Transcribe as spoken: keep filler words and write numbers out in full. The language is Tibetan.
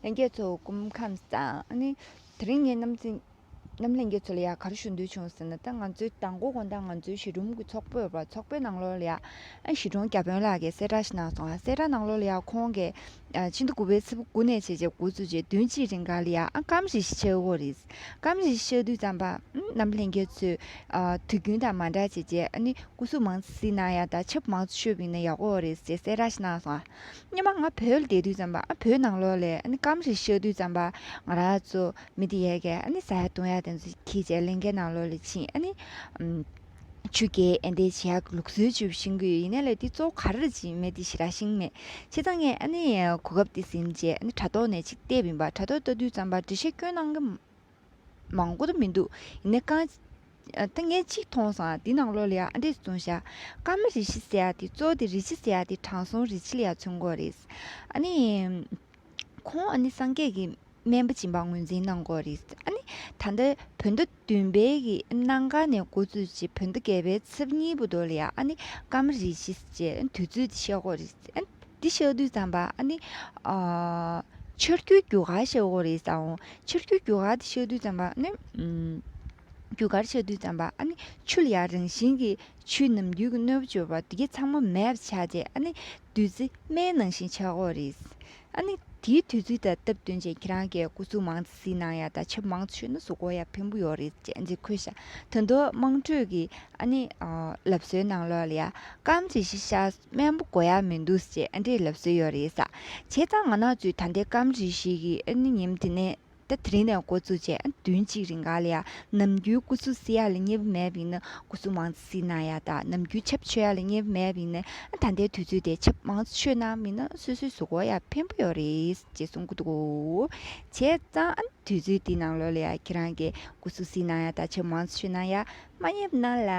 ལྷན་རྒྱས་ཚོ་སྐུ་ཁམས་བཟང་། ཨ་ནི་དེ་རིང་ངས་རྣམ་འཛིན་རྣམ་ལྷན་རྒྱས་ཚོ་ལ་ཡ་ག་རེ་ཞུ་འདོད་བྱུང་ཟེར་ན། ད་ང་ཚོའི་མདང་དགོང་དགོང་དག་ང་ཚོའི་གཞིས་གྲོང་གི་ཚོགས་པ་ཡོད་པ། ཚོགས་པའི་ནང་ལོགས་ལ་ཡ་ཨ་གཞིས་གྲོང་བརྒྱ་དཔོན་ལགས་ཀྱིས་གསལ་བསྒྲགས་ཤིག་གནང་སོང་། ཨ་གསལ་བསྒྲགས་ནང་ལོགས་ལ་ཡ་ཁོང་གིས་ཨ་ཕྱི་ཟླ་དགུ་པའི་ཚེས་པ་དགུ་ནས་བྱས་རྗེས་འགོ་བཙུགས་རྗེས་བདུན་གཅིག་རིང་ག་ལ་ཡ་ཨ་སྐམ་རིལ་ཞིག་བཤད་ཀྱི་ཡོད་རེད། སྐམ་རིལ་ཞིག་བཤད་དུས་ཙམ་པ་ཨ་རྣམ་པ་ལྷན་རྒྱས་ཚོས་ཨ་དུས་རྒྱུན་དང་མ་འདྲ་བྱས་རྗེས་ཨ་ནི་སྐུ་གཟུགས་མང་ཙམ་གཟིགས་གནང་ཡ་དང་ཆབ་མང་ཙམ་མཆོད་པ་ཡིན་ན་ཡག་པོ་རེད་ཅེས་གསལ་བསྒྲགས་ཤིག་གནང་སོང་། ཨ་སྔོན་མ་ང་བོད་ལ་བསྡད་དུས་ཙམ་པ་ཨ་བོད་ནང་ལོགས་ལ་ཨ་ནི་སྐམ་རིལ་བཤད་དུས་ཙམ་པ་ང་རང་ཚོ་མི་དེ་ཡས་ཀྱིས་ཨ་ནི་ཟ་ཡ་བཏུང་ཡ་དེ་ཚོ་འཁྱེར་བྱས་ལྷན་རྒྱས་ནང་ལོགས་ལ་ཕྱིན། ཨ་ནི་ཨམ་ཆུ་རྐྱལ་ཨེ་འདྲས་བྱེད་ཡག་གི་ལུགས་སྲོལ་ཅིག་ཤེས་ཀྱི་ཡོད། ཡིན་ནའི་ལས་དེ་གཙོ་བོ་ག་རེ་ཅིག་མེད་དེ་ཞེ་དྲག་ཤེས་ཀྱི་མེད། བྱས་ཙང་ངས་ཨ་ནི་གོ་སྐབས་དེ་ཟིན་བྱས་ཨ་ནི་དྲ་ཐོག་ནས་ཅིག་བལྟས་པ་ཡིན་པ། དྲ་ཐོག་ལྟ་དུས་ཙམ་པ་འགྲེལ་བཤད་བཀོད་གནང་གི་མང་པོ་དེ་མི་འདུག། ཡིན་ནའི་གང་ཨ་ད་ངས་གཅིག་མཐོང་སོང་། ཨ་དེ་ནང་ལོགས་ལ་ཡ་ཨ་འདྲས་གསུངས་ཤག། སྐམ་རིལ་ཞི་ཟེར་ཡ་དེ་གཙོ་བོ་དེ་རིལ་ཞི་ཟེར་ཡ་དེ་དྲང་སྲོང་རིལ་ཞི་ལ་ཡ་མཚོན་གྱི་ཡོད་རེད། ཨ་ནི་ཁོང་ཨ་ནི་སངས་རྒྱས་ཀྱི་སྨན་པ་སྦྱིན་པ་ངོས་འཛིན་གནང་གི་ཡོད་རེད། ཨ་ནི་ད་ལྟ་བོད་ཟླ་བདུན་པའི་གི་གནམ་གང་ནས་འགོ་བཙུགས་བྱས་བོད་ཟླ་བརྒྱད་པའི་ཚེས་པ་གཉིས་བར་དུ་ལ་ཡ་ཨ་ནི་སྐམ་རིལ་ཞི་ཟེར་དུས་ཚོད་དེ་བཤད་ཀྱི་ཡོད་རེད། ཨ་འདི་བཤད་དུས་ཙམ་པ་ཨ་ནི་ཨ་ཆར་རྒྱུན་རྒྱུ་སྐར་བཤད་ཀྱི་ཡོད་རེད་ཟེར་འོང་། ཆར་རྒྱུན་རྒྱུ་སྐར་དེ་བཤད་དུས་ཙམ་པ་ཨ་ནི་ཨམ་རྒྱུ་སྐར་བཤད་དུས་ཙམ་པ་ཨ་ནི་ཆུ་ལ་ཡ་རང་བཞིན་གྱི་ཆུའི་ནམ་རྒྱུན་གྱི་གནོད་པ་བྱེད་པ་དེ་གའི་ཚང་མ་མེད་པ་ཆགས་ཏེ་ཨ་ནི་བདུད་རྩི་སྨན་ནང་བཞིན་ཆགས་ཀྱི་ཡོད་རེད། ཨ་ནི་དེའི་དུས་ཚོད་དང་སྟབས་བསྟུན་བྱས་ཁྱེད་རང་གིས་སྐུ་གཟུགས་མང་ཙམ་གཟིགས་གནང་ཡ་དང་ཆབ་མང་ཙམ་མཆོད་ན་གཟུགས་པོ་ཡ་ཕན་པོ་ཡོད་རེད་ཅེས་འདི་འཁོད་ཤག། ད་དུང་དམངས་ཁྲོད་ཀྱི་ཨ་ནི་ཨ་ལབ་སྲོལ་ནང་ལོགས་ལ་ཡ་སྐམ་རིལ་ཞི་བཞག་སྨན་པོ་དགོས་ཡ་མི་འདུག་ཅེས་ཨ་འདྲས་ལབ་སྲོལ་ཡོད་རེད་ས། བྱས་ཙང་ང་རང་ཚོས་ད་ལྟའི་སྐམ་རིལ་ཞི་གི་ཨ་ནི་ཉིན་དེ་ནས་ད་དེ་རིང་ནས་འགོ་བཙུགས་བྱས་ཨ་བདུན་གཅིག་རིང་ག་ལ་ཡ་ནམ་རྒྱུན་སྐུ་གཟུགས་གཟིགས་ཡ་ལ་མཉེས་པོ་མེད་པ་ཡིན་ན་སྐུ་གཟུགས་མང་ཙམ་གཟིགས་གནང་ཡ་དང་། ནམ་རྒྱུན་ཆབ་མཆོད་ཡ་ལ་མཉེས་པོ་མེད་པ་ཡིན་ན་ཨ་ད་ལྟའི་དུས་ཚོད་དེ་ཆབ་མང་ཙམ་མཆོད་གནང་མིན་ན་སོ་སོའི་གཟུགས་པོ་ཡ་ཕན་པོ་ཡོད་རེད་ཅེས་གསུང་གི་འདུག་གོ། བྱས་ཙང་ཨ་དུས་ཚོད་འདི་ནང་ལོགས་ལ་ཡ་ཁྱེད་རང་གིས་སྐུ་གཟུགས་གཟིགས་གནང་ཡ་དང་ཆབ་མང་ཙམ་མཆོད་གནང་ཡ་མ་མཉེས་པ་གནང་ལ།